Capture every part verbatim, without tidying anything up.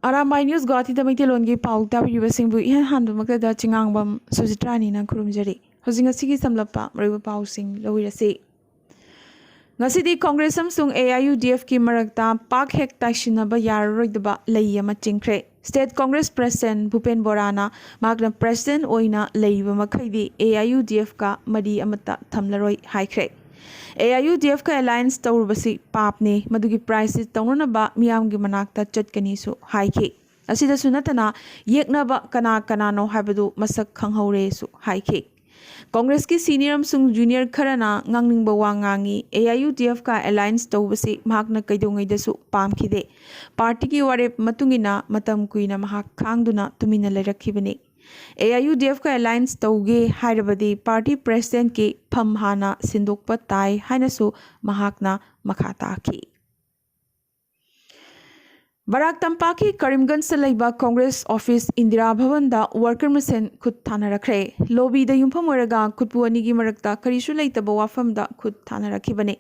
Arambai news ꯒꯨꯋꯥꯍꯥꯇꯤꯗ ꯃꯩꯇꯩꯂꯣꯟꯒꯤ ꯄꯥꯎ ꯇꯥꯕꯤꯔꯤꯕꯁꯤꯡꯕꯨ ꯏꯍꯥꯟ ꯍꯥꯟꯕꯃꯛꯇꯗ ꯆꯤꯉꯥꯡꯕꯝ ꯁꯨꯖꯤꯇ꯭ꯔꯥꯅꯤꯅ ꯈꯨꯔꯨꯝꯖꯔꯤ꯫ ꯍꯧꯖꯤꯛ ꯉꯁꯤꯒꯤ ꯁꯝꯂꯞꯄ ꯃꯔꯨꯑꯣꯏꯕ ꯄꯥꯎꯁꯤꯡ ꯂꯧꯕꯤꯔꯁꯤ꯫ ꯉꯁꯤꯗꯤ ꯀꯣꯡꯒ꯭ꯔꯦꯁ ꯑꯃꯁꯨꯡ AIUDFꯀꯤ ꯃꯔꯛꯇ ꯄꯥꯛ ꯍꯦꯛ ꯇꯥꯏꯁꯤꯟꯅꯕ ꯌꯥꯔꯔꯣꯏꯗꯕ ꯂꯩ ꯑꯃ ꯆꯤꯡꯈ꯭ꯔꯦ꯫ ꯁ꯭ꯇꯦꯠ ꯀꯣꯡꯒ꯭ꯔꯦꯁ ꯄ꯭ꯔꯦꯁꯤꯗꯦꯟꯠ ꯚꯨꯄꯦꯟ ꯕꯣꯔꯥꯅ ꯃꯍꯥꯛꯅ ꯄ꯭ꯔꯦꯁꯤꯗꯦꯟꯠ ꯑꯣꯏꯅ ꯂꯩꯔꯤꯕ ꯃꯈꯩꯗꯤ AIUDFꯀ ꯃꯔꯤ ꯑꯃꯠꯇ ꯊꯝꯂꯔꯣꯏ ꯍꯥꯏꯈ꯭ꯔꯦ꯫ AIUDFꯀ ꯑꯦꯂꯥꯏꯟꯁ ꯇꯧꯔꯨꯕꯁꯤ ꯄꯥꯞꯅꯤ, ꯃꯗꯨꯒꯤ ꯄ꯭ꯔꯥꯏꯁꯁꯤ ꯇꯧꯅꯅꯕ ꯃꯤꯌꯥꯝꯒꯤ ꯃꯅꯥꯛꯇ ꯆꯠꯀꯅꯤꯁꯨ ꯍꯥꯏꯈꯤ꯫ ꯑꯁꯤꯗꯁꯨ ꯅꯠꯇꯅ ꯌꯦꯛꯅꯕ ꯀꯅꯥ ꯀꯅꯥꯅꯣ ꯍꯥꯏꯕꯗꯨ ꯃꯁꯛ ꯈꯪꯍꯧꯔꯦꯁꯨ ꯍꯥꯏꯈꯤ꯫ ꯀꯣꯡꯒ꯭ꯔꯦꯁꯀꯤ ꯁꯤꯅꯤꯌꯔ ꯑꯃꯁꯨꯡ ꯖꯨꯅꯤꯌꯔ ꯈꯔꯅ ꯉꯥꯡꯅꯤꯡꯕ ꯋꯥ ꯉꯥꯡꯉꯤ꯫ AIUDFꯀ ꯑꯦꯂꯥꯏꯟꯁ ꯇꯧꯕꯁꯤ ꯃꯍꯥꯛꯅ ꯀꯩꯗꯧꯉꯩꯗꯁꯨ ꯄꯥꯝꯈꯤꯗꯦ꯫ ꯄꯥꯔꯇꯤꯒꯤ ꯋꯥꯔꯦꯞ ꯃꯇꯨꯡ ꯏꯟꯅ ꯃꯇꯝ ꯀꯨꯏꯅ ꯃꯍꯥꯛ ꯈꯥꯡꯗꯨꯅ ꯇꯨꯃꯤꯟꯅ ꯂꯩꯔꯛꯈꯤꯕꯅꯤ꯫ AIUDFꯀ ꯑꯦꯂꯥꯏꯟꯁ ꯇꯧꯒꯦ ꯍꯥꯏꯔꯕꯗꯤ ꯄꯥꯔꯇꯤ ꯄ꯭ꯔꯦꯁꯤꯗꯦꯟꯠꯀꯤ ꯐꯝ ꯍꯥꯟꯅ ꯁꯤꯟꯗꯣꯛꯄ ꯇꯥꯏ ꯍꯥꯏꯅꯁꯨ ꯃꯍꯥꯛꯅ ꯃꯈꯥ ꯇꯥꯈꯤ꯫ ꯕꯔꯥꯛ ꯇꯝꯄꯥꯛꯀꯤ ꯀꯔꯤꯝꯒꯟꯖꯇ ꯂꯩꯕ ꯀꯣꯡꯒ꯭ꯔꯦꯁ ꯑꯣꯐꯤꯁ ꯏꯟꯗꯤꯔꯥ ꯚꯕꯟꯗ ꯋꯥꯔꯀꯔ ꯃꯁꯦꯟ ꯈꯨꯠ ꯊꯥꯅꯔꯛꯈ꯭ꯔꯦ꯫ ꯂꯣꯕꯤꯗ ꯌꯨꯝꯐꯝ ꯑꯣꯏꯔꯒ ꯈꯨꯠꯄꯨ ꯑꯅꯤꯒꯤ ꯃꯔꯛꯇ ꯀꯔꯤꯁꯨ ꯂꯩꯇꯕ ꯋꯥꯐꯝꯗ ꯈꯨꯠ ꯊꯥꯅꯔꯛꯈꯤꯕꯅꯤ꯫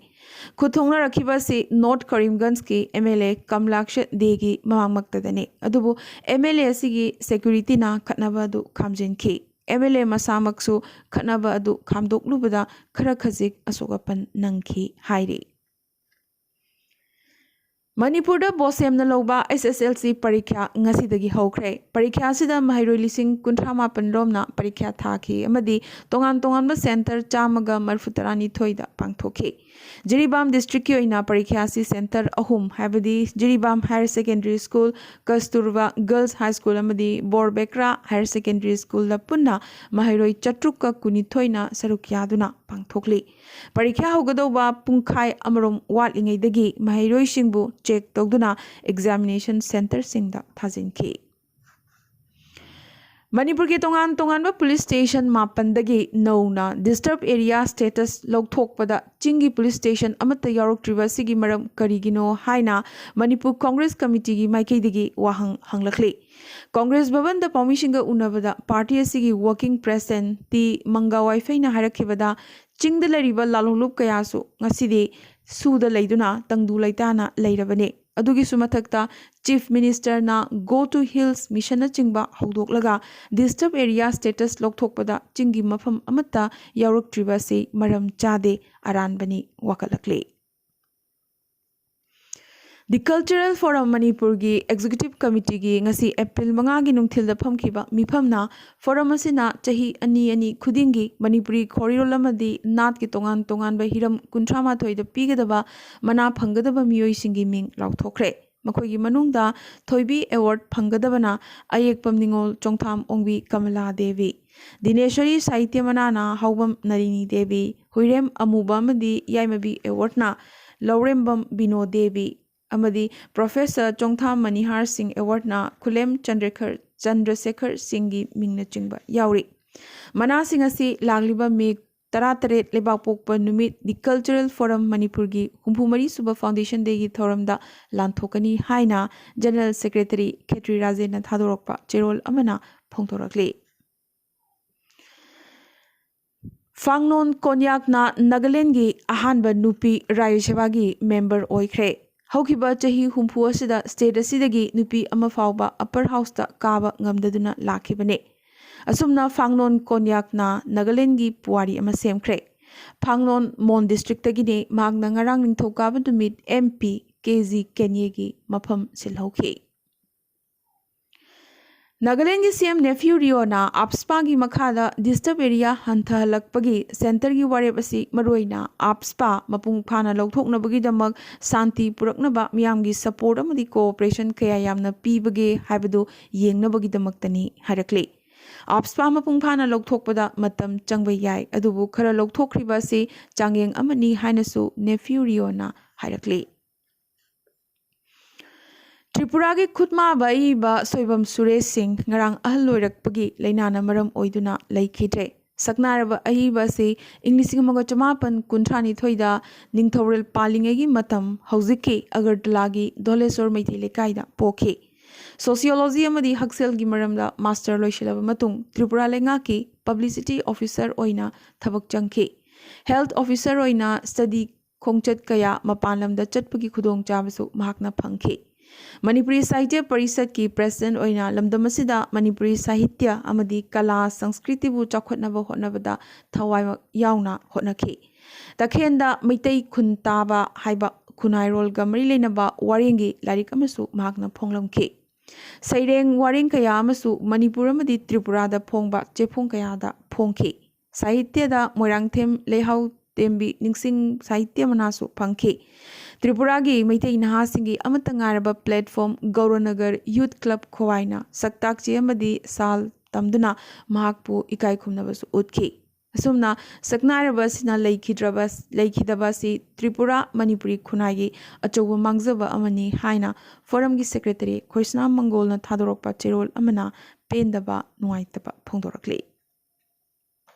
ꯈꯨꯠ ꯊꯣꯛꯅꯔꯛꯈꯤꯕ ꯑꯁꯤ ꯅꯣꯔꯠ ꯀꯔꯤꯝꯒꯟꯖꯀꯤ MLA ꯀꯃꯂꯥꯛꯁ ꯗꯦꯒꯤ ꯃꯃꯥꯡꯃꯛꯇꯗꯅꯤ꯫ ꯑꯗꯨꯕꯨ MLA ꯑꯁꯤꯒꯤ ꯁꯦꯀ꯭ꯌꯨꯔꯤꯇꯤꯅ ꯈꯠꯅꯕ ꯑꯗꯨ ꯈꯥꯝꯖꯤꯟꯈꯤ꯫ MLA ꯃꯁꯥꯃꯛꯁꯨ ꯈꯠꯅꯕ ꯑꯗꯨ ꯈꯥꯝꯗꯣꯛꯂꯨꯕꯗ ꯈꯔ ꯈꯖꯤꯛ ꯑꯁꯣꯛ ꯑꯄꯟ ꯅꯪꯈꯤ ꯍꯥꯏꯔꯤ꯫ ꯃꯅꯤꯄꯨꯔꯗ ꯕꯣꯁꯦꯝꯅ ꯂꯧꯕ SSLC ꯄꯔꯤꯈ꯭ꯌꯥ ꯉꯁꯤꯗꯒꯤ ꯍꯧꯈ꯭ꯔꯦ꯫ ꯄꯔꯤꯈ꯭ꯌꯥ ꯑꯁꯤꯗ ꯃꯍꯩꯔꯣꯏ ꯂꯤꯁꯤꯡ ꯀꯨꯟꯊ꯭ꯔꯥ ꯃꯥꯄꯟ ꯔꯣꯝꯅ ꯄꯔꯤꯈ꯭ꯌꯥ ꯊꯥꯈꯤ ꯑꯃꯗꯤ ꯇꯣꯉꯥꯟ ꯇꯣꯉꯥꯟꯕ ꯁꯦꯟꯇꯔ ꯆꯥꯝꯃꯒ ꯃꯔꯤꯐꯨ ꯇꯔꯥꯅꯤꯊꯣꯏꯗ ꯄꯥꯡꯊꯣꯛꯈꯤ꯫ ꯖꯤꯔꯤꯕꯥꯝ ꯗꯤꯁꯇ꯭ꯔꯤꯛꯀꯤ ꯑꯣꯏꯅ ꯄꯔꯤꯈ꯭ꯌꯥ ꯑꯁꯤ ꯁꯦꯟꯇꯔ ꯑꯍꯨꯝ, ꯍꯥꯏꯕꯗꯤ Jiribam higher secondary school, Kasturba girls high school ꯑꯃꯗꯤ ꯕꯣꯔꯕꯦꯀ꯭ꯔꯥ ꯍꯥꯌꯔ ꯁꯦꯀꯦꯟꯗꯔꯤ ꯁ꯭ꯀꯨꯜꯗ ꯄꯨꯟꯅ ꯃꯍꯩꯔꯣꯏ ꯆꯥꯇ꯭ꯔꯨꯛꯀ ꯀꯨꯟꯅꯤꯊꯣꯏꯅ ꯁꯔꯨꯛ ꯌꯥꯗꯨꯅ ꯄꯥꯡꯊꯣꯛꯂꯤ꯫ ꯄꯔꯤꯈ꯭ꯌꯥ ꯍꯧꯒꯗꯧꯕ ꯄꯨꯡꯈꯥꯏ ꯑꯃꯔꯣꯝ ꯋꯥꯠꯂꯤꯉꯩꯗꯒꯤ ꯃꯍꯩꯔꯣꯏꯁꯤꯡꯕꯨ ꯆꯦꯛ ꯇꯧꯗꯨꯅ ꯑꯦꯛꯖꯥꯃꯤꯅꯦꯁꯟ ꯁꯦꯟꯇꯔꯁꯤꯡꯗ ꯊꯥꯖꯤꯟꯈꯤ꯫ ꯃꯅꯤꯄꯨꯔꯒꯤ ꯇꯣꯉꯥꯟ ꯇꯣꯉꯥꯟꯕ ꯄꯨꯂꯤꯁ ꯁ꯭ꯇꯦꯁꯟ ꯃꯥꯄꯟꯗꯒꯤ ꯅꯧꯅ ꯗꯤꯁꯇꯔꯕ ꯑꯦꯔꯤꯌꯥ ꯁ꯭ꯇꯦꯇꯁ ꯂꯧꯊꯣꯛꯄꯗ ꯆꯤꯡꯒꯤ ꯄꯨꯂꯤꯁ ꯁ꯭ꯇꯦꯁꯟ ꯑꯃꯠꯇ ꯌꯥꯎꯔꯛꯇ꯭ꯔꯤꯕ ꯑꯁꯤꯒꯤ ꯃꯔꯝ ꯀꯔꯤꯒꯤꯅꯣ ꯍꯥꯏꯅ ꯃꯅꯤꯄꯨꯔ ꯀꯣꯡꯒ꯭ꯔꯦꯁ ꯀꯃꯤꯇꯤꯒꯤ ꯃꯥꯏꯀꯩꯗꯒꯤ ꯋꯥꯍꯪ ꯍꯪꯂꯛꯂꯤ꯫ ꯀꯣꯡꯒ꯭ꯔꯦꯁ ꯚꯕꯟꯗ ꯄꯥꯎꯃꯤꯁꯤꯡꯒ ꯎꯅꯕꯗ ꯄꯥꯔꯇꯤ ꯑꯁꯤꯒꯤ ꯋꯥꯔꯀꯤꯡ ꯄ꯭ꯔꯦꯁꯤꯗꯦꯟꯠ ꯇꯤ ꯃꯪꯒꯥ ꯋꯥꯏꯐꯩꯅ ꯍꯥꯏꯔꯛꯈꯤꯕꯗ, ꯆꯤꯡꯗ ꯂꯩꯔꯤꯕ ꯂꯥꯜꯍꯧꯂꯨꯞ ꯀꯌꯥꯁꯨ ꯉꯁꯤꯗꯤ ꯁꯨꯗ ꯂꯩꯗꯨꯅ ꯇꯪꯗꯨ ꯂꯩꯇꯥꯅ ꯂꯩꯔꯕꯅꯤ꯫ ꯑꯗꯨꯒꯤꯁꯨ ꯃꯊꯛꯇ Chief Minister ꯅ Go to Hills Mission ꯅꯆꯤꯡꯕ ꯍꯧꯗꯣꯛꯂꯒ disturb area status ꯂꯧꯊꯣꯛꯄꯗ ꯆꯤꯡꯒꯤ ꯃꯐꯝ ꯑꯃꯠꯇ ꯌꯥꯎꯔꯛꯇ꯭ꯔꯤꯕ ꯑꯁꯤ ꯃꯔꯝ ꯆꯥꯗꯦ, ꯑꯔꯥꯟꯕꯅꯤ ꯋꯥꯀꯠꯂꯛꯂꯤ꯫ The Cultural Forum ꯃꯅꯤꯄꯨꯔꯒꯤ Executive Committee ꯒꯤ ꯉꯁꯤ April ꯃꯉꯥꯒꯤ ꯅꯨꯡꯊꯤꯜꯗ ꯐꯝꯈꯤꯕ ꯃꯤꯐꯝꯅ forum ꯑꯁꯤꯅ ꯆꯍꯤ ꯑꯅꯤ ꯑꯅꯤ ꯈꯨꯗꯤꯡꯒꯤ ꯃꯅꯤꯄꯨꯔꯤ ꯈꯣꯔꯤꯔꯣꯜ ꯑꯃꯗꯤ ꯅꯥꯠꯀꯤ ꯇꯣꯉꯥꯟ ꯇꯣꯉꯥꯟꯕ ꯍꯤꯔꯝ ꯀꯨꯟꯊ꯭ꯔꯥ ꯃꯥꯊꯣꯏꯗ ꯄꯤꯒꯗꯕ ꯃꯅꯥ ꯐꯪꯒꯗꯕ ꯃꯤꯑꯣꯏꯁꯤꯡꯒꯤ ꯃꯤꯡ ꯂꯥꯎꯊꯣꯛꯈ꯭ꯔꯦ꯫ ꯃꯈꯣꯏꯒꯤ ꯃꯅꯨꯡꯗ ꯊꯣꯏꯕꯤ award ꯐꯪꯒꯗꯕꯅ ꯑꯌꯦꯛꯄꯝ ꯅꯤꯉꯣꯜ, ꯆꯣꯡꯊꯥꯝ ꯑꯣꯡꯕꯤ ꯀꯃꯂꯥ ꯗꯦꯕꯤ, ꯗꯤꯅꯦꯁ꯭ꯋꯔꯤ ꯁꯥꯍꯤꯇ꯭ꯌ ꯃꯅꯥꯅ ꯍꯥꯎꯕꯝ ꯅꯂꯤꯅꯤ ꯗꯦꯕꯤ, ꯍꯨꯏꯔꯦꯝ ꯑꯃꯨꯕ ꯑꯃꯗꯤ ꯌꯥꯏꯃꯕꯤ award ꯅ ꯂꯧꯔꯦꯝꯕꯝ ꯕꯤꯅꯣ ꯗꯦꯕꯤ ꯑꯃꯗꯤ Professor ꯆꯣꯡꯊꯥꯝ ꯃꯅꯤꯍꯥꯔ ꯁꯤꯡ award ꯅ ꯈꯨꯂꯦꯝ ꯆꯟꯗ꯭ꯔꯦꯈꯔ, ꯆꯟꯗ꯭ꯔꯁꯦꯈꯔ ꯁꯤꯡꯒꯤ ꯃꯤꯡꯅꯆꯤꯡꯕ ꯌꯥꯎꯔꯤ꯫ ꯃꯅꯥꯁꯤꯡ ꯑꯁꯤ ꯂꯥꯛꯂꯤꯕ May ꯇꯔꯥꯇꯔꯦꯠ ꯂꯩꯕꯥꯛꯄꯣꯛꯄ ꯅꯨꯃꯤꯠ The Cultural Forum ꯃꯅꯤꯄꯨꯔꯒꯤ ꯍꯨꯝꯐꯨ ꯃꯔꯤ ꯁꯨꯕ foundation day ꯒꯤ ꯊꯧꯔꯝꯗ ꯂꯥꯟꯊꯣꯛꯀꯅꯤ ꯍꯥꯏꯅ General Secretary ꯈꯦꯇ꯭ꯔꯤ ꯔꯥꯖꯦꯟꯅ ꯊꯥꯗꯣꯔꯛꯄ ꯆꯦꯔꯣꯜ ꯑꯃꯅ ꯐꯣꯡꯗꯣꯔꯛꯂꯤ꯫ ꯐꯥꯡꯅꯣꯟ ꯀꯣꯟꯌꯥꯛꯅ ꯅꯥꯒꯥꯂꯦꯟꯒꯤ ꯑꯍꯥꯟꯕ ꯅꯨꯄꯤ ꯔꯥꯖ꯭ꯌ ꯁꯚꯥꯒꯤ member ꯑꯣꯏꯈ꯭ꯔꯦ꯫ ꯍꯧꯈꯤꯕ ꯆꯍꯤ ꯍꯨꯝꯐꯨ ꯑꯁꯤꯗ state ꯑꯁꯤꯗꯒꯤ ꯅꯨꯄꯤ ꯑꯃ ꯐꯥꯎꯕ upper house ꯇ ꯀꯥꯕ ꯉꯝꯗꯗꯨꯅ ꯂꯥꯛꯈꯤꯕꯅꯤ꯫ ꯑꯁꯨꯝꯅ ꯐꯥꯡꯅꯣꯟ ꯀꯣꯟꯌꯥꯛꯅ ꯅꯥꯒꯥꯂꯦꯟꯒꯤ ꯄꯨꯋꯥꯔꯤ ꯑꯃ ꯁꯦꯝꯈ꯭ꯔꯦ꯫ ꯐꯥꯡꯅꯣꯟ ꯃꯣꯟ district ꯇꯒꯤꯅꯤ꯫ ꯃꯍꯥꯛꯅ ꯉꯔꯥꯡ ꯅꯤꯡꯊꯧꯀꯥꯕ ꯅꯨꯃꯤꯠ MP ꯀꯦ ꯖꯤ ꯀꯦꯅꯤꯌꯦꯒꯤ ꯃꯐꯝ ꯁꯤꯜꯍꯧꯈꯤ꯫ ꯅꯥꯒꯥꯂꯦꯟꯒꯤ C M ꯅꯦꯐ꯭ꯌꯨ ꯔꯤꯑꯣꯅ AFSPA ꯒꯤ ꯃꯈꯥꯗ disturb area ꯍꯟꯊꯍꯜꯂꯛꯄꯒꯤ centre ꯒꯤ ꯋꯥꯔꯦꯞ ꯑꯁꯤ ꯃꯔꯨꯑꯣꯏꯅ AFSPA ꯃꯄꯨꯡ ꯐꯥꯅ ꯂꯧꯊꯣꯛꯅꯕꯒꯤꯗꯃꯛ ꯁꯥꯟꯇꯤ ꯄꯨꯔꯛꯅꯕ ꯃꯤꯌꯥꯝꯒꯤ support ꯑꯃꯗꯤ cooperation ꯀꯌꯥ ꯌꯥꯝꯅ ꯄꯤꯕꯒꯦ ꯍꯥꯏꯕꯗꯨ ꯌꯦꯡꯅꯕꯒꯤꯗꯃꯛꯇꯅꯤ ꯍꯥꯏꯔꯛꯂꯤ꯫ AFSPA ꯃꯄꯨꯡ ꯐꯥꯅ ꯂꯧꯊꯣꯛꯄꯗ ꯃꯇꯝ ꯆꯪꯕ ꯌꯥꯏ, ꯑꯗꯨꯕꯨ ꯈꯔ ꯂꯧꯊꯣꯛꯈ꯭ꯔꯤꯕ ꯑꯁꯤ ꯆꯥꯡꯌꯦꯡ ꯑꯃꯅꯤ ꯍꯥꯏꯅꯁꯨ ꯅꯦꯐ꯭ꯌꯨ ꯔꯤꯑꯣꯅ ꯍꯥꯏꯔꯛꯂꯤ꯫ ꯇ꯭ꯔꯤꯄꯨꯔꯥꯒꯤ ꯈꯨꯠꯃꯥꯕ ꯑꯏꯕ ꯁꯣꯏꯕꯝ ꯁꯨꯔꯦꯁ ꯁꯤꯡ ꯉꯔꯥꯡ ꯑꯍꯜ ꯑꯣꯏꯔꯛꯄꯒꯤ ꯂꯥꯏꯅꯥꯅ ꯃꯔꯝ ꯑꯣꯏꯗꯨꯅ ꯂꯩꯈꯤꯗ꯭ꯔꯦ꯫ ꯁꯛꯅꯥꯏꯔꯕ ꯑꯏꯕ ꯑꯁꯤ ꯏꯪ ꯂꯤꯁꯤꯡ ꯑꯃꯒ ꯆꯃꯥꯄꯟ ꯀꯨꯟꯊ꯭ꯔꯥ ꯅꯤꯊꯣꯏꯗ ꯅꯤꯡꯊꯧꯔꯦꯜ ꯄꯥꯜꯂꯤꯉꯩꯒꯤ ꯃꯇꯝ ꯍꯧꯖꯤꯛꯀꯤ ꯑꯒꯔꯇꯂꯥꯒꯤ ꯙꯣꯂꯦꯁꯣꯔ ꯃꯩꯇꯩ ꯂꯩꯀꯥꯏꯗ ꯄꯣꯛꯈꯤ꯫ Sociology ꯑꯃꯗꯤ ꯍꯛꯁꯦꯜꯒꯤ ꯃꯔꯝꯗ master ꯂꯣꯏꯁꯤꯜꯂꯕ ꯃꯇꯨꯡ ꯇ꯭ꯔꯤꯄꯨꯔꯥ ꯂꯩꯉꯥꯛꯀꯤ publicity officer ꯑꯣꯏꯅ ꯊꯕꯛ ꯆꯪꯈꯤ꯫ Health officer ꯑꯣꯏꯅ study ꯈꯣꯡꯆꯠ ꯀꯌꯥ ꯃꯄꯥꯟ ꯂꯝꯗ ꯆꯠꯄꯒꯤ ꯈꯨꯗꯣꯡꯆꯥꯕꯁꯨ ꯃꯍꯥꯛꯅ ꯐꯪꯈꯤ꯫ ꯃꯅꯤꯄꯨꯔꯤ ꯁꯥꯍꯤꯇ꯭ꯌ ꯄꯔꯤꯁꯠꯀꯤ ꯄ꯭ꯔꯦꯁꯤꯗꯦꯟꯠ ꯑꯣꯏꯅ ꯂꯝꯗꯝ ꯑꯁꯤꯗ ꯃꯅꯤꯄꯨꯔꯤ ꯁꯥꯍꯤꯇ꯭ꯌ ꯑꯃꯗꯤ ꯀꯂꯥ ꯁꯪꯁꯀ꯭ꯔꯤꯇꯤꯕꯨ ꯆꯥꯎꯈꯠꯅꯕ ꯍꯣꯠꯅꯕꯗ ꯊꯋꯥꯏ ꯌꯥꯎꯅ ꯍꯣꯠꯅꯈꯤ꯫ ꯇꯈꯦꯟꯗ ꯃꯩꯇꯩ ꯈꯨꯟ ꯇꯥꯕ ꯍꯥꯏꯕ ꯈꯨꯟꯅꯥꯏꯔꯣꯜꯒ ꯃꯔꯤ ꯂꯩꯅꯕ ꯋꯥꯔꯦꯡꯒꯤ ꯂꯥꯏꯔꯤꯛ ꯑꯃꯁꯨ ꯃꯍꯥꯛꯅ ꯐꯣꯡꯂꯝꯈꯤ꯫ ꯁꯩꯔꯦꯡ ꯋꯥꯔꯦꯡ ꯀꯌꯥ ꯑꯃꯁꯨ ꯃꯅꯤꯄꯨꯔ ꯑꯃꯗꯤ ꯇ꯭ꯔꯤꯄꯨꯔꯥꯗ ꯐꯣꯡꯕ ꯆꯦꯐꯣꯡ ꯀꯌꯥꯗ ꯐꯣꯡꯈꯤ꯫ ꯁꯥꯍꯤꯇ꯭ꯌꯗ ꯃꯣꯏꯔꯥꯡꯊꯦꯝ ꯂꯩꯍꯥꯎ ꯇꯦꯝꯕꯤ ꯅꯤꯡꯁꯤꯡ ꯁꯥꯍꯤꯇ꯭ꯌ ꯃꯅꯥꯁꯨ ꯐꯪꯈꯤ꯫ ꯇ꯭ꯔꯤꯄꯨꯔꯥꯒꯤ ꯃꯩꯇꯩ ꯅꯍꯥꯁꯤꯡꯒꯤ ꯑꯃꯠꯇ ꯉꯥꯏꯔꯕ ꯄ꯭ꯂꯦꯠꯐꯣꯝ ꯒꯧꯔꯅꯒꯔ ꯌꯨꯊ ꯀ꯭ꯂꯕ ꯈꯣꯋꯥꯏꯅ ꯁꯛꯇꯥꯛꯆꯦ ꯑꯃꯗꯤ ꯁꯥꯜ ꯇꯝꯗꯨꯅ ꯃꯍꯥꯛꯄꯨ ꯏꯀꯥꯏ ꯈꯨꯝꯅꯕꯁꯨ ꯎꯠꯈꯤ꯫ ꯑꯁꯨꯝꯅ ꯁꯛꯅꯥꯏꯔꯕ ꯑꯁꯤꯅ ꯂꯩꯈꯤꯗ꯭ꯔꯕ, ꯂꯩꯈꯤꯗꯕ ꯑꯁꯤ ꯇ꯭ꯔꯤꯄꯨꯔꯥ ꯃꯅꯤꯄꯨꯔꯤ ꯈꯨꯟꯅꯥꯏꯒꯤ ꯑꯆꯧꯕ ꯃꯥꯡꯖꯕ ꯑꯃꯅꯤ ꯍꯥꯏꯅ ꯐꯣꯔꯝꯒꯤ ꯁꯦꯀ꯭ꯔꯦꯇꯔꯤ ꯈꯣꯏꯁꯅꯥꯝ ꯃꯪꯒꯣꯜꯅ ꯊꯥꯗꯣꯔꯛꯄ ꯆꯦꯔꯣꯜ ꯑꯃꯅ ꯄꯦꯟꯗꯕ ꯅꯨꯡꯉꯥꯏꯇꯕ ꯐꯣꯡꯗꯣꯔꯛꯂꯤ꯫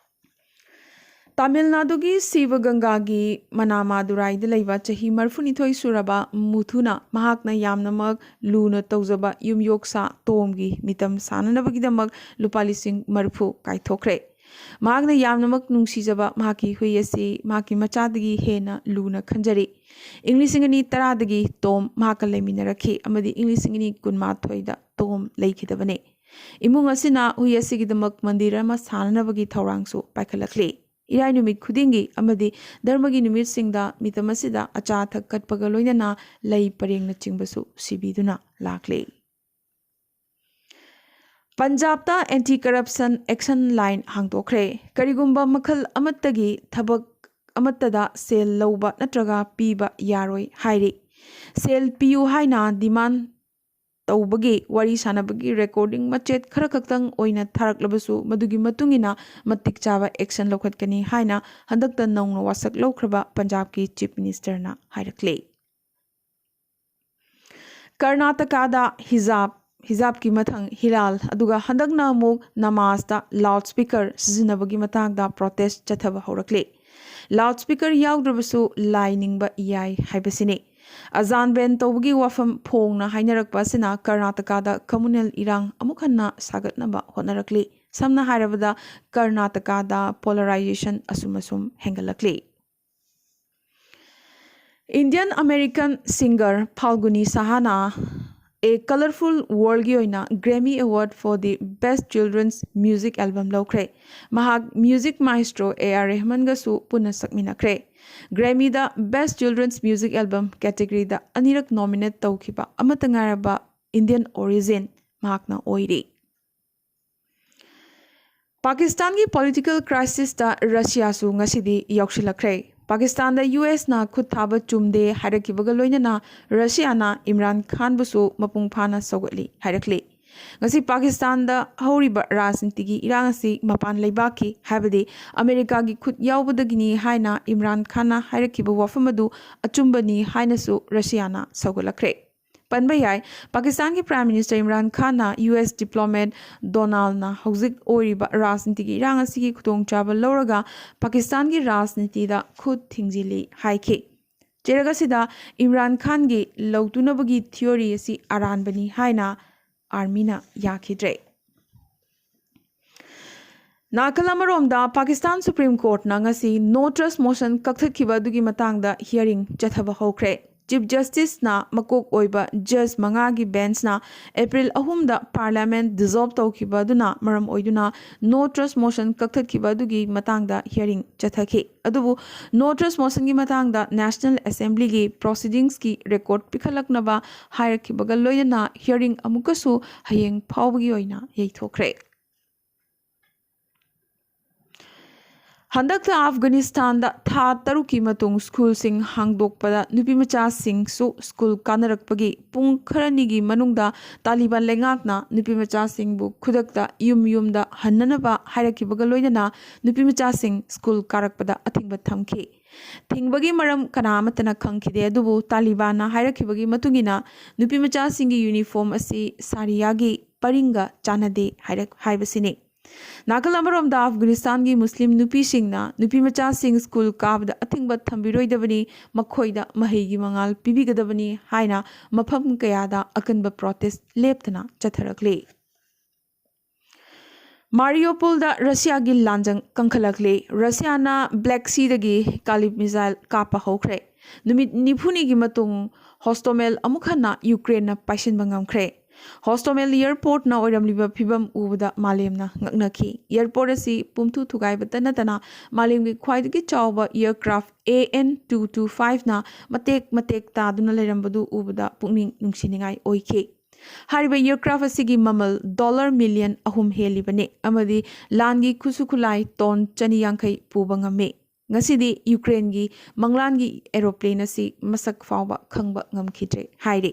ꯇꯥꯃꯤꯜ ꯅꯥꯗꯨꯒꯤ ꯁꯤꯕꯒꯪꯒꯥꯒꯤ ꯃꯅꯥꯃꯥꯗꯨꯔꯥꯏꯗ ꯂꯩꯕ ꯆꯍꯤ ꯃꯔꯤꯐꯨꯅꯤꯊꯣꯏ ꯁꯨꯔꯕ ꯃꯨꯊꯨꯅ ꯃꯍꯥꯛꯅ ꯌꯥꯝꯅꯃꯛ ꯂꯨꯅ ꯇꯧꯖꯕ ꯌꯨꯝꯌꯣꯛꯁꯥ ꯇꯣꯝꯒꯤ ꯃꯤꯇꯝ ꯁꯥꯟꯅꯅꯕꯒꯤꯗꯃꯛ ꯂꯨꯄꯥ ꯂꯤꯁꯤꯡ ꯃꯔꯤꯐꯨ ꯀꯥꯏꯊꯣꯛꯈ꯭ꯔꯦ꯫ ꯃꯍꯥꯛꯅ ꯌꯥꯝꯅꯃꯛ ꯅꯨꯡꯁꯤꯖꯕ ꯃꯍꯥꯛꯀꯤ ꯍꯨꯏ ꯑꯁꯤ ꯃꯍꯥꯛꯀꯤ ꯃꯆꯥꯗꯒꯤ ꯍꯦꯟꯅ ꯂꯨꯅ ꯈꯟꯖꯔꯤ꯫ ꯏꯪ ꯂꯤꯁꯤꯡ ꯑꯅꯤ ꯇꯔꯥꯗꯒꯤ ꯇꯣꯝ ꯃꯍꯥꯛꯀ ꯂꯩꯃꯤꯟꯅꯔꯛꯈꯤ ꯑꯃꯗꯤ ꯏꯪ ꯂꯤꯁꯤꯡ ꯑꯅꯤ ꯀꯨꯟꯃꯥꯊꯣꯏꯗ ꯇꯣꯝ ꯂꯩꯈꯤꯗꯕꯅꯤ꯫ ꯏꯃꯨꯡ ꯑꯁꯤꯅ ꯍꯨꯏ ꯑꯁꯤꯒꯤꯗꯃꯛ ꯃꯟꯗꯤꯔ ꯑꯃ ꯁꯥꯅꯅꯕꯒꯤ ꯊꯧꯔꯥꯡꯁꯨ ꯄꯥꯏꯈꯠꯂꯛꯂꯤ꯫ ꯏꯔꯥꯏ ꯅꯨꯃꯤꯠ ꯈꯨꯗꯤꯡꯒꯤ ꯑꯃꯗꯤ ꯙꯔꯃꯒꯤ ꯅꯨꯃꯤꯠꯁꯤꯡꯗ ꯃꯤꯇꯝ ꯑꯁꯤꯗ ꯑꯆꯥ ꯑꯊꯛ ꯀꯠꯄꯒ ꯂꯣꯏꯅꯅ ꯂꯩ ꯄꯔꯦꯡꯅꯆꯤꯡꯕꯁꯨ ꯁꯤꯕꯤꯗꯨꯅ ꯂꯥꯛꯂꯤ꯫ ꯄꯟꯖꯥꯕꯇ ꯑꯦꯟꯇꯤ ꯀꯔꯞꯁꯟ ꯑꯦꯛꯁꯟ ꯂꯥꯏꯟ ꯍꯥꯡꯗꯣꯛꯈ꯭ꯔꯦ꯫ ꯀꯔꯤꯒꯨꯝꯕ ꯃꯈꯜ ꯑꯃꯠꯇꯒꯤ ꯊꯕꯛ ꯑꯃꯠꯇꯗ ꯁꯦꯜ ꯂꯧꯕ ꯅꯠꯇ꯭ꯔꯒ ꯄꯤꯕ ꯌꯥꯔꯣꯏ ꯍꯥꯏꯔꯤ꯫ ꯁꯦꯜ ꯄꯤꯌꯨ ꯍꯥꯏꯅ ꯗꯤꯃꯥꯟ ꯇꯧꯕꯒꯤ ꯋꯥꯔꯤ ꯁꯥꯟꯅꯕꯒꯤ ꯔꯦꯀꯣꯔꯗꯤꯡ ꯃꯆꯦꯠ ꯈꯔꯈꯛꯇꯪ ꯑꯣꯏꯅ ꯊꯥꯔꯛꯂꯕꯁꯨ ꯃꯗꯨꯒꯤ ꯃꯇꯨꯡ ꯏꯟꯅ ꯃꯇꯤꯛ ꯆꯥꯕ ꯑꯦꯛꯁꯟ ꯂꯧꯈꯠꯀꯅꯤ ꯍꯥꯏꯅ ꯍꯟꯗꯛꯇ ꯅꯧꯅ ꯋꯥꯁꯛ ꯂꯧꯈ꯭ꯔꯕ ꯄꯟꯖꯥꯕꯀꯤ ꯆꯤꯐ ꯃꯤꯅꯤꯁꯇꯔꯅ ꯍꯥꯏꯔꯛꯂꯤ꯫ ꯀꯔꯅꯥꯇꯀꯥꯗ ꯍꯤꯖꯥꯕ, ꯍꯤꯖꯥꯕꯀꯤ ꯃꯊꯪ ꯍꯤꯂꯥꯜ, ꯑꯗꯨꯒ ꯍꯟꯗꯛꯅ ꯑꯃꯨꯛ ꯅꯃꯥꯖꯇ ꯂꯥꯎꯗ ꯁ꯭ꯄꯤꯀꯔ ꯁꯤꯖꯤꯟꯅꯕꯒꯤ ꯃꯇꯥꯡꯗ ꯄ꯭ꯔꯣꯇꯦꯁ ꯆꯠꯊꯕ ꯍꯧꯔꯛꯂꯤ꯫ ꯂꯥꯎꯗ ꯁ꯭ꯄꯤꯀꯔ ꯌꯥꯎꯗ꯭ꯔꯕꯁꯨ ꯂꯥꯏ ꯅꯤꯡꯕ ꯌꯥꯏ ꯍꯥꯏꯕꯁꯤꯅꯤ꯫ ꯑꯖꯥꯟ ꯕꯦꯟ ꯇꯧꯕꯒꯤ ꯋꯥꯐꯝ ꯐꯣꯡꯅ ꯍꯥꯏꯅꯔꯛꯄ ꯑꯁꯤꯅ ꯀꯔꯅꯥꯇꯀꯥꯗ ꯀꯝꯃꯨꯅꯦꯜ ꯏꯔꯥꯡ ꯑꯃꯨꯛ ꯍꯟꯅ ꯁꯥꯒꯠꯅꯕ ꯍꯣꯠꯅꯔꯛꯂꯤ꯫ ꯁꯝꯅ ꯍꯥꯏꯔꯕꯗ, ꯀꯔꯅꯥꯇꯀꯥꯗ ꯄꯣꯂꯔꯥꯏꯖꯦꯁꯟ ꯑꯁꯨꯝ ꯑꯁꯨꯝ ꯍꯦꯟꯒꯠꯂꯛꯂꯤ꯫ Indian American singer Falguni Sahana A Colorful Worldꯒꯤ ꯑꯣꯏꯅ Grammy Award for the Best Children's Music Album ꯂꯧꯈ꯭ꯔꯦ꯫ ꯃꯍꯥꯛ music maestro A R ꯔꯦꯍꯃꯟꯒꯁꯨ ꯄꯨꯟꯅ ꯁꯛꯃꯤꯟꯅꯈ꯭ꯔꯦ꯫ Grammyꯗ Best Children's Music Album categoryꯗ ꯑꯅꯤꯔꯛ nominate ꯇꯧꯈꯤꯕ ꯑꯃꯠꯇ ꯉꯥꯏꯔꯕ Indian origin ꯃꯍꯥꯛꯅ ꯑꯣꯏꯔꯤ꯫ ꯄꯥꯀꯤꯁꯇꯥꯟꯒꯤ political crisisꯇ ꯔꯁꯤꯌꯥꯁꯨ ꯉꯁꯤꯗꯤ ꯌꯥꯎꯁꯤꯜꯂꯛꯈ꯭ꯔꯦ꯫ ꯄꯥꯀꯤꯁꯇꯥꯟꯗ ꯌꯨ ꯑꯦꯁꯅ ꯈꯨꯠ ꯊꯥꯕ ꯆꯨꯝꯗꯦ ꯍꯥꯏꯔꯛꯈꯤꯕꯒ ꯂꯣꯏꯅꯅ ꯔꯁꯤꯌꯥꯅ ꯏꯝꯔꯥꯟ ꯈꯥꯟꯕꯨꯁꯨ ꯃꯄꯨꯡ ꯐꯥꯅ ꯁꯧꯒꯠꯂꯤ ꯍꯥꯏꯔꯛꯂꯤ꯫ ꯉꯁꯤ ꯄꯥꯀꯤꯁꯇꯥꯟꯗ ꯍꯧꯔꯤꯕ ꯔꯥꯖꯅꯤꯇꯤꯒꯤ ꯏꯔꯥꯡ ꯑꯁꯤ ꯃꯄꯥꯟ ꯂꯩꯕꯥꯛꯀꯤ, ꯍꯥꯏꯕꯗꯤ ꯑꯃꯦꯔꯤꯀꯥꯒꯤ ꯈꯨꯠ ꯌꯥꯎꯕꯗꯒꯤꯅꯤ ꯍꯥꯏꯅ ꯏꯝꯔꯥꯟ ꯈꯥꯟꯅ ꯍꯥꯏꯔꯛꯈꯤꯕ ꯋꯥꯐꯝ ꯑꯗꯨ ꯑꯆꯨꯝꯕꯅꯤ ꯍꯥꯏꯅꯁꯨ ꯔꯁꯤꯌꯥꯅ ꯁꯧꯒꯠꯂꯛꯈ꯭ꯔꯦ꯫ ꯄꯟꯕ ꯌꯥꯏ, ꯄꯥꯀꯤꯁꯇꯥꯟꯒꯤ Prime Minister ꯏꯝꯔꯥꯟ ꯈꯥꯟꯅ ꯌꯨ ꯑꯦꯁ diplomat ꯗꯣꯅꯥꯜꯅ ꯍꯧꯖꯤꯛ ꯑꯣꯏꯔꯤꯕ ꯔꯥꯖꯅꯤꯇꯤꯒꯤ ꯏꯔꯥꯡ ꯑꯁꯤꯒꯤ ꯈꯨꯗꯣꯡꯆꯥꯕ ꯂꯧꯔꯒ ꯄꯥꯀꯤꯁꯇꯥꯟꯒꯤ ꯔꯥꯖꯅꯤꯇꯤꯗ ꯈꯨꯠ ꯊꯤꯡꯖꯤꯜꯂꯤ ꯍꯥꯏꯈꯤ꯫ ꯆꯩꯔꯛ ꯑꯁꯤꯗ ꯏꯝꯔꯥꯟ ꯈꯥꯟꯒꯤ ꯂꯧꯇꯨꯅꯕꯒꯤ theory ꯑꯁꯤ ꯑꯔꯥꯟꯕꯅꯤ ꯍꯥꯏꯅ armyꯅ ꯌꯥꯈꯤꯗ꯭ꯔꯦ꯫ ꯅꯥꯀꯜ ꯑꯃꯔꯣꯝꯗ, ꯄꯥꯀꯤꯁꯇꯥꯟ Supreme Courtꯅ ꯉꯁꯤ no trust motion ꯀꯛꯊꯠꯈꯤꯕ ꯑꯗꯨꯒꯤ ꯃꯇꯥꯡꯗ hearing ꯆꯠꯊꯕ ꯍꯧꯈ꯭ꯔꯦ꯫ Chief Justiceꯅ ꯃꯀꯣꯛ ꯑꯣꯏꯕ judge ꯃꯉꯥꯒꯤ benchꯅ April ꯑꯍꯨꯝꯗ Parliament dissolve ꯇꯧꯈꯤꯕ ꯑꯗꯨꯅ ꯃꯔꯝ ꯑꯣꯏꯗꯨꯅ no trust motion ꯀꯛꯊꯠꯈꯤꯕ ꯑꯗꯨꯒꯤ ꯃꯇꯥꯡꯗ hearing ꯆꯠꯊꯈꯤ꯫ ꯑꯗꯨꯕꯨ no trust motionꯒꯤ ꯃꯇꯥꯡꯗ National Assemblyꯒꯤ proceedingsꯀꯤ record ꯄꯤꯈꯠꯂꯛꯅꯕ ꯍꯥꯏꯔꯛꯈꯤꯕꯒ ꯂꯣꯏꯅꯅ hearing ꯑꯃꯨꯛꯀꯁꯨ ꯍꯌꯦꯡ ꯐꯥꯎꯕꯒꯤ ꯑꯣꯏꯅ ꯌꯩꯊꯣꯛꯈ꯭ꯔꯦ꯫ ꯍꯟꯗꯛꯇ ꯑꯐꯒꯥꯅꯤꯁꯇꯥꯟꯗ ꯊꯥ ꯇꯔꯨꯛꯀꯤ ꯃꯇꯨꯡ ꯁ꯭ꯀꯨꯜꯁꯤꯡ ꯍꯥꯡꯗꯣꯛꯄꯗ ꯅꯨꯄꯤꯃꯆꯥꯁꯤꯡꯁꯨ ꯁ꯭ꯀꯨꯜ ꯀꯥꯅꯔꯛꯄꯒꯤ ꯄꯨꯡ ꯈꯔꯅꯤꯒꯤ ꯃꯅꯨꯡꯗ ꯇꯥꯂꯤꯕꯥꯟ ꯂꯩꯉꯥꯛꯅ ꯅꯨꯄꯤꯃꯆꯥꯁꯤꯡꯕꯨ ꯈꯨꯗꯛꯇ ꯌꯨꯝ ꯌꯨꯝꯗ ꯍꯟꯅꯅꯕ ꯍꯥꯏꯔꯛꯈꯤꯕꯒ ꯂꯣꯏꯅꯅ ꯅꯨꯄꯤꯃꯆꯥꯁꯤꯡ ꯁ꯭ꯀꯨꯜ ꯀꯥꯔꯛꯄꯗ ꯑꯊꯤꯡꯕ ꯊꯝꯈꯤ꯫ ꯊꯤꯡꯕꯒꯤ ꯃꯔꯝ ꯀꯅꯥ ꯑꯃꯠꯇꯅ ꯈꯪꯈꯤꯗꯦ, ꯑꯗꯨꯕꯨ ꯇꯥꯂꯤꯕꯥꯟꯅ ꯍꯥꯏꯔꯛꯈꯤꯕꯒꯤ ꯃꯇꯨꯡ ꯏꯟꯅ ꯅꯨꯄꯤꯃꯆꯥꯁꯤꯡꯒꯤ uniform ꯑꯁꯤ ꯁꯥꯔꯤꯌꯥꯒꯤ ꯄꯔꯤꯡꯒ ꯆꯥꯟꯅꯗꯦ ꯍꯥꯏꯔꯛ-, ꯍꯥꯏꯕꯁꯤꯅꯤ꯫ ꯅꯥꯀꯜ ꯑꯃꯔꯣꯝꯗ ꯑꯐꯒꯥꯅꯤꯁꯇꯥꯟꯒꯤ ꯃꯨꯁꯂꯤꯝ ꯅꯨꯄꯤꯁꯤꯡꯅ ꯅꯨꯄꯤꯃꯆꯥꯁꯤꯡ ꯁ꯭ꯀꯨꯜ ꯀꯥꯕꯗ ꯑꯊꯤꯡꯕ ꯊꯝꯕꯤꯔꯣꯏꯗꯕꯅꯤ, ꯃꯈꯣꯏꯗ ꯃꯍꯩꯒꯤ ꯃꯉꯥꯜ ꯄꯤꯕꯤꯒꯗꯕꯅꯤ ꯍꯥꯏꯅ ꯃꯐꯝ ꯀꯌꯥꯗ ꯑꯀꯟꯕ protest ꯂꯦꯞꯇꯅ ꯆꯠꯊꯔꯛꯂꯤ꯫ ꯃꯥꯔꯤꯌꯣꯄꯣꯜꯗ ꯔꯁꯤꯌꯥꯒꯤ ꯂꯥꯟꯖꯪ ꯀꯟꯈꯠꯂꯛꯂꯤ꯫ ꯔꯁꯤꯌꯥꯅ Black Seaꯗꯒꯤ Kalib missile ꯀꯥꯞꯄ ꯍꯧꯈ꯭ꯔꯦ꯫ ꯅꯨꯃꯤꯠ ꯅꯤꯐꯨꯅꯤꯒꯤ ꯃꯇꯨꯡ ꯍꯣꯁꯇꯣꯃꯦꯜ ꯑꯃꯨꯛ ꯍꯟꯅ ꯌꯨꯀ꯭ꯔꯦꯟꯅ ꯄꯥꯏꯁꯤꯟꯕ ꯉꯝꯈ꯭ꯔꯦ꯫ ꯍꯣꯁꯇꯣꯃꯦꯜ ꯑꯦꯌꯔꯄꯣꯔꯠꯅ ꯑꯣꯏꯔꯝꯂꯤꯕ ꯐꯤꯕꯝ ꯎꯕꯗ ꯃꯥꯂꯦꯝꯅ ꯉꯛꯅꯈꯤ꯫ ꯑꯦꯌꯔꯄꯣꯔꯠ ꯑꯁꯤ ꯄꯨꯝꯊꯨ ꯊꯨꯒꯥꯏꯕꯇ ꯅꯠꯇꯅ ꯃꯥꯂꯦꯝꯒꯤ ꯈ꯭ꯋꯥꯏꯗꯒꯤ ꯆꯥꯎꯕ aircraft A N two two ꯐꯥꯏꯚꯅ ꯃꯇꯦꯛ ꯃꯇꯦꯛ ꯇꯥꯗꯨꯅ ꯂꯩꯔꯝꯕꯗꯨ ꯎꯕꯗ ꯄꯨꯛꯅꯤꯡ ꯅꯨꯡꯁꯤꯅꯤꯡꯉꯥꯏ ꯑꯣꯏꯈꯤ꯫ ꯍꯥꯏꯔꯤꯕ ꯑꯦꯌꯔꯀ꯭ꯔꯥꯐ ꯑꯁꯤꯒꯤ ꯃꯃꯜ ꯗꯣꯂꯔ ꯃꯤꯂꯤꯌꯟ ꯑꯍꯨꯝ ꯍꯦꯜꯂꯤꯕꯅꯤ ꯑꯃꯗꯤ ꯂꯥꯟꯒꯤ ꯈꯨꯠꯁꯨ ꯈꯨꯠꯂꯥꯏ ꯇꯣꯟ ꯆꯅꯤ ꯌꯥꯡꯈꯩ ꯄꯨꯕ ꯉꯝꯃꯤ꯫ ꯉꯁꯤꯗꯤ ꯌꯨꯀ꯭ꯔꯦꯟꯒꯤ ꯃꯪꯂꯥꯟꯒꯤ ꯑꯦꯔꯣꯄ꯭ꯂꯦꯟ ꯑꯁꯤ ꯃꯁꯛ ꯐꯥꯎꯕ ꯈꯪꯕ ꯉꯝꯈꯤꯗ꯭ꯔꯦ ꯍꯥꯏꯔꯤ꯫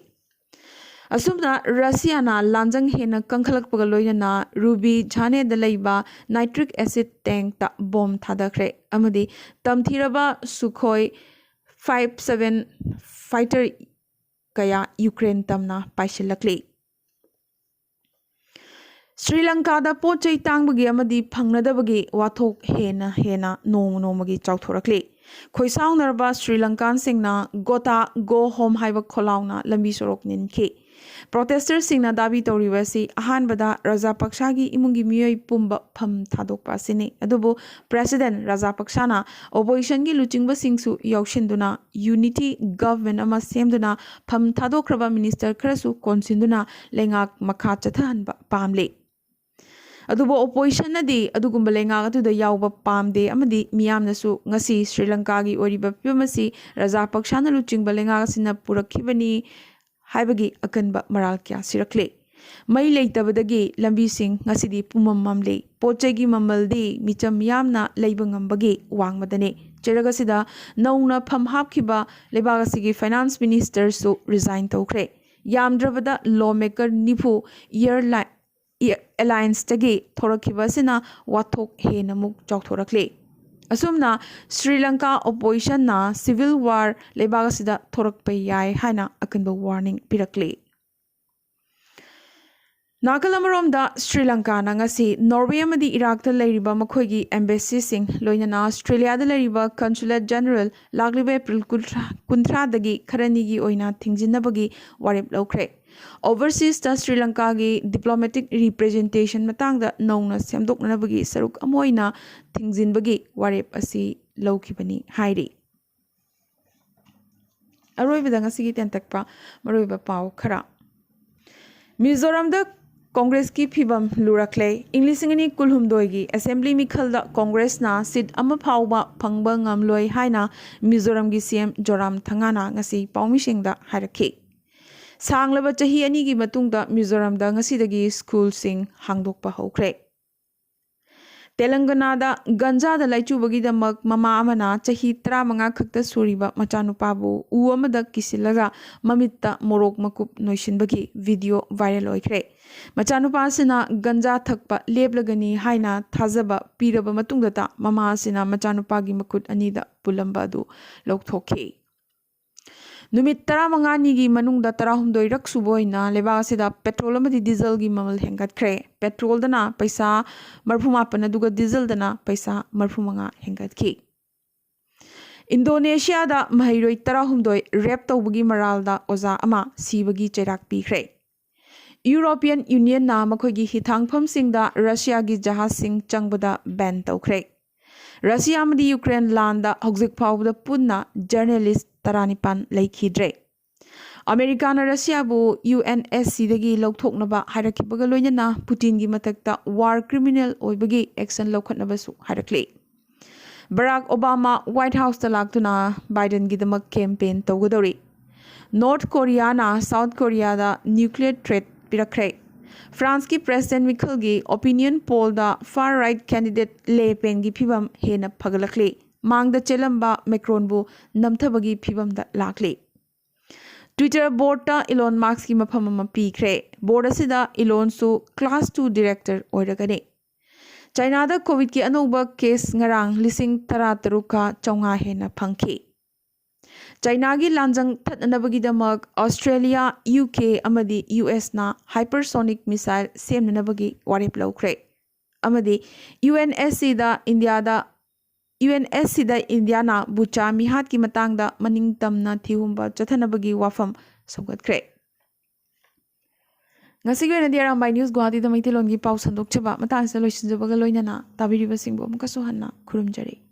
ꯑꯁꯨꯝꯅ ꯔꯁꯤꯌꯥꯅ ꯂꯥꯟꯖꯪ ꯍꯦꯟꯅ ꯀꯟꯈꯠꯂꯛꯄꯒ ꯂꯣꯏꯅꯅ ꯔꯨꯕꯤ ꯖꯥꯅꯦꯗ ꯂꯩꯕ ꯅꯥꯏꯇ꯭ꯔꯤꯛ ꯑꯦꯁꯤꯗ ꯇꯦꯡꯇ ꯕꯣꯝ ꯊꯥꯗꯈ꯭ꯔꯦ ꯑꯃꯗꯤ ꯇꯝꯊꯤꯔꯕ ꯁꯨꯈꯣꯏ ꯐꯥꯏꯚ ꯁꯚꯦꯟ ꯐꯥꯏꯇꯔ ꯀꯌꯥ ꯌꯨꯀ꯭ꯔꯦꯟ ꯇꯝꯅ ꯄꯥꯏꯁꯤꯜꯂꯛꯂꯤ꯫ ꯁ꯭ꯔꯤ ꯂꯪꯀꯥꯗ ꯄꯣꯠ ꯆꯩ ꯇꯥꯡꯕꯒꯤ ꯑꯃꯗꯤ ꯐꯪꯅꯗꯕꯒꯤ ꯋꯥꯊꯣꯛ ꯍꯦꯟꯅ ꯍꯦꯟꯅ ꯅꯣꯡꯃ ꯅꯣꯡꯃꯒꯤ ꯆꯥꯎꯊꯣꯔꯛꯂꯤ꯫ ꯈꯣꯏꯁꯥꯎꯅꯔꯕ ꯁ꯭ꯔꯤ ꯂꯪꯀꯥꯟꯁꯤꯡꯅ ꯒꯣꯇꯥ ꯒꯣ ꯍꯣꯝ ꯍꯥꯏꯕ ꯈꯣꯜꯂꯥꯎꯅ ꯂꯝꯕꯤ ꯁꯣꯔꯣꯛ ꯅꯤꯟꯈꯤ꯫ ꯄ꯭ꯔꯣꯇꯦꯁꯇꯔꯁꯤꯡꯅ ꯗꯥꯕꯤ ꯇꯧꯔꯤꯕ ꯑꯁꯤ ꯑꯍꯥꯟꯕꯗ ꯔꯖꯥ ꯄꯛꯁꯥꯒꯤ ꯏꯃꯨꯡꯒꯤ ꯃꯤꯑꯣꯏ ꯄꯨꯝꯕ ꯐꯝ ꯊꯥꯗꯣꯛꯄ ꯑꯁꯤꯅꯤ꯫ ꯑꯗꯨꯕꯨ ꯄ꯭ꯔꯦꯁꯤꯗꯦꯟ ꯔꯖꯥ ꯄꯛꯁꯥꯅ ꯑꯣꯄꯣꯖꯤꯁꯟꯒꯤ ꯂꯨꯆꯤꯡꯕꯁꯤꯡꯁꯨ ꯌꯥꯎꯁꯤꯟꯗꯨꯅ ꯌꯨꯅꯤꯇꯤ ꯒꯚꯔꯟꯃꯦꯟꯠ ꯑꯃ ꯁꯦꯝꯗꯨꯅ ꯐꯝ ꯊꯥꯗꯣꯛꯈ꯭ꯔꯕ ꯃꯤꯅꯤꯁꯇꯔ ꯈꯔꯁꯨ ꯀꯣꯟꯁꯤꯟꯗꯨꯅ ꯂꯩꯉꯥꯛ ꯃꯈꯥ ꯆꯠꯊꯍꯟꯕ ꯄꯥꯝꯂꯤ꯫ ꯑꯗꯨꯕꯨ ꯑꯣꯄꯣꯖꯤꯁꯟꯅꯗꯤ ꯑꯗꯨꯒꯨꯝꯕ ꯂꯩꯉꯥꯛ ꯑꯗꯨꯗ ꯌꯥꯎꯕ ꯄꯥꯝꯗꯦ ꯑꯃꯗꯤ ꯃꯤꯌꯥꯝꯅꯁꯨ ꯉꯁꯤ ꯁ꯭ꯔꯤ ꯂꯪꯀꯥꯒꯤ ꯑꯣꯏꯔꯤꯕ ꯐꯤꯕꯝ ꯑꯁꯤ ꯔꯖꯥ ꯄꯛꯁꯥꯅ ꯂꯨꯆꯤꯡꯕ ꯂꯩꯉꯥꯛ ꯑꯁꯤꯅ ꯄꯨꯔꯛꯈꯤꯕꯅꯤ ꯍꯥꯏꯕꯒꯤ ꯑꯀꯟꯕ ꯃꯔꯥꯜ ꯀꯌꯥ ꯁꯤꯔꯛꯂꯦ꯫ ꯃꯩ ꯂꯩꯇꯕꯗꯒꯤ ꯂꯝꯕꯤꯁꯤꯡ ꯉꯁꯤꯗꯤ ꯄꯨꯝꯃꯝ ꯃꯝꯂꯦ꯫ ꯄꯣꯠ ꯆꯩꯒꯤ ꯃꯃꯜꯗꯤ ꯃꯤꯆꯝ ꯃꯤꯌꯥꯝꯅ ꯂꯩꯕ ꯉꯝꯕꯒꯤ ꯋꯥꯡꯃꯗꯅꯤ꯫ ꯆꯩꯔꯛ ꯑꯁꯤꯗ ꯅꯧꯅ ꯐꯝ ꯍꯥꯞꯈꯤꯕ ꯂꯩꯕꯥꯛ ꯑꯁꯤꯒꯤ ꯐꯥꯏꯅꯥꯟꯁ ꯃꯤꯅꯤꯁꯇꯔꯁꯨ ꯔꯤꯖꯥꯏꯟ ꯇꯧꯈ꯭ꯔꯦ꯫ ꯌꯥꯝꯗ꯭ꯔꯕꯗ ꯂꯣ ꯃꯦꯀꯔ ꯅꯤꯐꯨ ꯏꯌꯔ ꯑꯦꯂꯥꯏꯟꯁꯇꯒꯤ ꯊꯣꯔꯛꯈꯤꯕ ꯑꯁꯤꯅ ꯋꯥꯊꯣꯛ ꯍꯦꯟꯅ ꯑꯃꯨꯛ ꯆꯥꯎꯊꯣꯔꯛꯂꯤ꯫ ꯑꯁꯨꯝꯅ ꯁ꯭ꯔꯤ ꯂꯪꯀꯥ ꯑꯣꯄꯣꯖꯤꯁꯟꯅ ꯁꯤꯚꯤꯜ ꯋꯥꯔ ꯂꯩꯕꯥꯛ ꯑꯁꯤꯗ ꯊꯣꯔꯛꯄ ꯌꯥꯏ ꯍꯥꯏꯅ ꯑꯀꯟꯕ ꯋꯥꯔꯅꯤꯡ ꯄꯤꯔꯛꯂꯤ꯫ ꯅꯥꯀꯜ ꯑꯃꯔꯣꯝꯗ ꯁ꯭ꯔꯤ ꯂꯪꯀꯥꯅ ꯉꯁꯤ ꯅꯣꯔꯋꯦ ꯑꯃꯗꯤ ꯏꯔꯥꯛꯇ ꯂꯩꯔꯤꯕ ꯃꯈꯣꯏꯒꯤ ꯑꯦꯝꯕꯦꯁꯤꯁꯤꯡ ꯂꯣꯏꯅꯅ ꯑꯣꯁꯇ꯭ꯔꯦꯂꯤꯌꯥꯗ ꯂꯩꯔꯤꯕ ꯀꯟꯁꯨꯂꯦꯠ ꯖꯦꯅꯔꯦꯜ ꯂꯥꯛꯂꯤꯕ ꯑꯦꯄ꯭ꯔꯤꯜ ꯀꯨꯟꯊ꯭ꯔꯥ, ꯀꯨꯟꯊ꯭ꯔꯥꯗꯒꯤ ꯈꯔꯅꯤꯒꯤ ꯑꯣꯏꯅ ꯊꯤꯡꯖꯤꯟꯅꯕꯒꯤ ꯋꯥꯔꯦꯞ ꯂꯧꯈ꯭ꯔꯦ꯫ ꯑꯣꯚꯔꯁꯤꯁꯇ ꯁ꯭ꯔꯤ ꯂꯪꯀꯥꯒꯤ ꯗꯤꯄ꯭ꯂꯣꯃꯦꯇꯤꯛ ꯔꯤꯄ꯭ꯔꯦꯖꯦꯟꯇꯦꯁꯟ ꯃꯇꯥꯡꯗ ꯅꯧꯅ ꯁꯦꯝꯗꯣꯛꯅꯅꯕꯒꯤ ꯁꯔꯨꯛ ꯑꯃ ꯑꯣꯏꯅ ꯊꯤꯡꯖꯤꯟꯕꯒꯤ ꯋꯥꯔꯦꯞ ꯑꯁꯤ ꯂꯧꯈꯤꯕꯅꯤ ꯍꯥꯏꯔꯤ꯫ ꯑꯔꯣꯏꯕꯗ ꯉꯁꯤꯒꯤ ꯇꯦꯟꯇꯛꯄ ꯃꯔꯨꯑꯣꯏꯕ ꯄꯥꯎ ꯈꯔ꯫ ꯃꯤꯖꯣꯔꯥꯝꯗ ꯀꯣꯡꯒ꯭ꯔꯦꯁꯀꯤ ꯐꯤꯕꯝ ꯂꯨꯔꯛꯂꯦ꯫ ꯏꯪ ꯂꯤꯁꯤꯡ ꯑꯅꯤ ꯀꯨꯟꯍꯨꯝꯗꯣꯏꯒꯤ ꯑꯦꯁꯦꯝꯕ꯭ꯂꯤ ꯃꯤꯈꯜꯗ ꯀꯣꯡꯒ꯭ꯔꯦꯁꯅ ꯁꯤꯠ ꯑꯃ ꯐꯥꯎꯕ ꯐꯪꯕ ꯉꯝꯂꯣꯏ ꯍꯥꯏꯅ ꯃꯤꯖꯣꯔꯥꯝꯒꯤ ꯁꯤ ꯑꯦꯝ ꯖꯣꯔꯥꯝ ꯊꯪꯒꯥꯅ ꯉꯁꯤ ꯄꯥꯎꯃꯤꯁꯤꯡꯗ ꯍꯥꯏꯔꯛꯈꯤ꯫ ꯁꯥꯡꯂꯕ ꯆꯍꯤ ꯑꯅꯤꯒꯤ ꯃꯇꯨꯡꯗ ꯃꯤꯖꯣꯔꯥꯝꯗ ꯉꯁꯤꯗꯒꯤ ꯁ꯭ꯀꯨꯜꯁꯤꯡ ꯍꯥꯡꯗꯣꯛꯄ ꯍꯧꯈ꯭ꯔꯦ꯫ ꯇꯦꯂꯪꯒꯅꯥꯗ ꯒꯟꯖꯥꯗ ꯂꯥꯏꯆꯨꯕꯒꯤꯗꯃꯛ ꯃꯃꯥ ꯑꯃꯅ ꯆꯍꯤ ꯇꯔꯥꯃꯉꯥ ꯈꯛꯇ ꯁꯨꯔꯤꯕ ꯃꯆꯥꯅꯨꯄꯥꯕꯨ ꯎ ꯑꯃꯗ ꯀꯤꯁꯤꯜꯂꯒ ꯃꯃꯤꯠꯇ ꯃꯣꯔꯣꯛ ꯃꯀꯨꯞ ꯅꯣꯏꯁꯤꯟꯕꯒꯤ ꯚꯤꯗꯤꯑꯣ ꯚꯥꯏꯔꯦꯜ ꯑꯣꯏꯈ꯭ꯔꯦ꯫ ꯃꯆꯥꯅꯨꯄꯥ ꯑꯁꯤꯅ ꯒꯟꯖꯥ ꯊꯛꯄ ꯂꯦꯞꯂꯒꯅꯤ ꯍꯥꯏꯅ ꯊꯥꯖꯕ ꯄꯤꯔꯕ ꯃꯇꯨꯡꯗꯇ ꯃꯃꯥ ꯑꯁꯤꯅ ꯃꯆꯥꯅꯨꯄꯥꯒꯤ ꯃꯈꯨꯠ ꯑꯅꯤꯗ ꯄꯨꯜꯂꯝꯕ ꯑꯗꯨ ꯂꯧꯊꯣꯛꯈꯤ꯫ ꯅꯨꯃꯤꯠ ꯇꯔꯥꯃꯉꯥꯅꯤꯒꯤ ꯃꯅꯨꯡꯗ ꯇꯔꯥꯍꯨꯝꯗꯣꯏꯔꯛ ꯁꯨꯕ ꯑꯣꯏꯅ ꯂꯩꯕꯥꯛ ꯑꯁꯤꯗ ꯄꯦꯇ꯭ꯔꯣꯜ ꯑꯃꯗꯤ ꯗꯤꯖꯜꯒꯤ ꯃꯃꯜ ꯍꯦꯟꯒꯠꯈ꯭ꯔꯦ꯫ ꯄꯦꯇ꯭ꯔꯣꯜꯗꯅ ꯄꯩꯁꯥ ꯃꯔꯤꯐꯨ ꯃꯥꯄꯟ ꯑꯗꯨꯒ ꯗꯤꯖꯜꯗꯅ ꯄꯩꯁꯥ ꯃꯔꯤꯐꯨ ꯃꯉꯥ ꯍꯦꯟꯒꯠꯈꯤ꯫ ꯏꯟꯗꯣꯅꯦꯁꯤꯌꯥꯗ ꯃꯍꯩꯔꯣꯏ ꯇꯔꯥꯍꯨꯝꯗꯣꯏ ꯔꯦꯞ ꯇꯧꯕꯒꯤ ꯃꯔꯥꯜꯗ ꯑꯣꯖꯥ ꯑꯃ ꯁꯤꯕꯒꯤ ꯆꯩꯔꯥꯛ ꯄꯤꯈ꯭ꯔꯦ꯫ ꯌꯨꯔꯣꯄꯤꯌꯟ ꯌꯨꯅꯤꯌꯟꯅ ꯃꯈꯣꯏꯒꯤ ꯍꯤꯊꯥꯡꯐꯝꯁꯤꯡꯗ ꯔꯁꯤꯌꯥꯒꯤ ꯖꯍꯥꯖꯁꯤꯡ ꯆꯪꯕꯗ ꯕꯦꯟ ꯇꯧꯈ꯭ꯔꯦ꯫ ꯔꯁꯤꯌꯥ ꯑꯃꯗꯤ ꯌꯨꯀ꯭ꯔꯦꯟ ꯂꯥꯟꯗ ꯍꯧꯖꯤꯛ ꯐꯥꯎꯕꯗ ꯄꯨꯟꯅ ꯖꯔꯅꯦꯂꯤꯁ ꯇꯔꯥꯅꯤꯄꯥꯟ ꯂꯩꯈꯤꯗ꯭ꯔꯦ꯫ ꯑꯃꯦꯔꯤꯀꯥꯅ ꯔꯁꯤꯌꯥꯕꯨ ꯌꯨ ꯑꯦꯟ ꯑꯦꯁ ꯁꯤꯗꯒꯤ ꯂꯧꯊꯣꯛꯅꯕ ꯍꯥꯏꯔꯛꯈꯤꯕꯒ ꯂꯣꯏꯅꯅ ꯄꯨꯇꯤꯟꯒꯤ ꯃꯊꯛꯇ ꯋꯥꯔ ꯀ꯭ꯔꯤꯃꯤꯅꯦꯜ ꯑꯣꯏꯕꯒꯤ ꯑꯦꯛꯁꯟ ꯂꯧꯈꯠꯅꯕꯁꯨ ꯍꯥꯏꯔꯛꯂꯤ꯫ ꯕꯔꯥꯛ ꯑꯣꯕꯥꯃꯥ ꯋꯥꯏꯠ ꯍꯥꯎꯁꯇ ꯂꯥꯛꯇꯨꯅ ꯕꯥꯏꯗꯟꯒꯤꯗꯃꯛ ꯀꯦꯝꯄꯦꯟ ꯇꯧꯒꯗꯧꯔꯤ꯫ ꯅꯣꯔꯠ ꯀꯣꯔꯤꯌꯥꯅ ꯁꯥꯎꯠ ꯀꯣꯔꯤꯌꯥꯗ ꯅ꯭ꯌꯨꯀ꯭ꯂꯤꯌꯔ ꯊ꯭ꯔꯦꯠ ꯄꯤꯔꯛꯈ꯭ꯔꯦ꯫ ꯐ꯭ꯔꯥꯟꯁꯀꯤ ꯄ꯭ꯔꯦꯁꯤꯗꯦꯟ ꯃꯤꯈꯜꯒꯤ ꯑꯣꯄꯤꯅꯤꯌꯟ ꯄꯣꯜꯗ ꯐꯥꯔ ꯔꯥꯏꯠ ꯀꯦꯟꯗꯤꯗꯦꯠ ꯂꯦ ꯄꯦꯟꯒꯤ ꯐꯤꯕꯝ ꯍꯦꯟꯅ ꯐꯒꯠꯂꯛꯂꯤ꯫ ꯃꯥꯡꯗ ꯆꯦꯜꯂꯝꯕ ꯃꯦꯀ꯭ꯔꯣꯟꯕꯨ ꯅꯝꯊꯕꯒꯤ ꯐꯤꯕꯝꯗ ꯂꯥꯛꯂꯤ꯫ ꯇ꯭ꯋꯤꯇꯔ ꯕꯣꯔꯗꯇ ꯏꯂꯣꯟ ꯃꯥꯛꯁꯀꯤ ꯃꯐꯝ ꯑꯃ ꯄꯤꯈ꯭ꯔꯦ꯫ ꯕꯣꯔꯗ ꯑꯁꯤꯗ ꯏꯂꯣꯟꯁꯨ ꯀ꯭ꯂꯥꯁ ꯇꯨ ꯗꯤꯔꯦꯛꯇꯔ ꯑꯣꯏꯔꯒꯅꯤ꯫ ꯆꯥꯏꯅꯥꯗ ꯀꯣꯚꯤꯗꯀꯤ ꯑꯅꯧꯕ ꯀꯦꯁ ꯉꯔꯥꯡ ꯂꯤꯁꯤꯡ ꯇꯔꯥꯇꯔꯨꯛꯀ ꯆꯥꯝꯃꯉꯥ ꯍꯦꯟꯅ ꯐꯪꯈꯤ꯫ ꯆꯥꯏꯅꯥꯒꯤ ꯂꯥꯟꯖꯪ ꯊꯠꯅꯅꯕꯒꯤꯗꯃꯛ ꯑꯣꯁꯇ꯭ꯔꯦꯂꯤꯌꯥ, ꯌꯨ ꯀꯦ ꯑꯃꯗꯤ ꯌꯨ ꯑꯦꯁꯅ ꯍꯥꯏꯄꯔꯁꯣꯅꯤꯛ ꯃꯤꯁꯥꯏꯜ ꯁꯦꯝꯅꯅꯕꯒꯤ ꯋꯥꯔꯦꯞ ꯂꯧꯈ꯭ꯔꯦ꯫ ꯑꯃꯗꯤ ꯌꯨ ꯑꯦꯟ ꯑꯦꯁ ꯁꯤꯗ ꯏꯟꯗꯤꯌꯥꯗ, ꯌꯨ ꯑꯦꯟ ꯑꯦꯁ ꯁꯤꯗ ꯏꯟꯗꯤꯌꯥꯅ ꯕꯨꯆꯥ ꯃꯤꯍꯥꯠꯀꯤ ꯃꯇꯥꯡꯗ ꯃꯅꯤꯡ ꯇꯝꯅ ꯊꯤꯍꯨꯝꯕ ꯆꯠꯊꯅꯕꯒꯤ ꯋꯥꯐꯝ ꯁꯧꯒꯠꯈ꯭ꯔꯦ꯫ ꯉꯁꯤꯒꯤ ꯑꯣꯏꯅꯗꯤ ꯑꯔꯥꯝꯕꯥꯏ ꯅ꯭ꯌꯨꯁ ꯒꯨꯋꯥꯍꯥꯇꯤꯗ ꯃꯩꯇꯩꯂꯣꯟꯒꯤ ꯄꯥꯎ ꯁꯟꯗꯣꯛꯆꯕ ꯃꯇꯥꯡꯁꯤꯗ ꯂꯣꯏꯁꯤꯟꯖꯕꯒ ꯂꯣꯏꯅꯅ ꯇꯥꯕꯤꯔꯤꯕꯁꯤꯡꯕꯨ ꯑꯃꯨꯛꯀꯁꯨ ꯍꯟꯅ ꯈꯨꯔꯨꯝꯖꯔꯤ꯫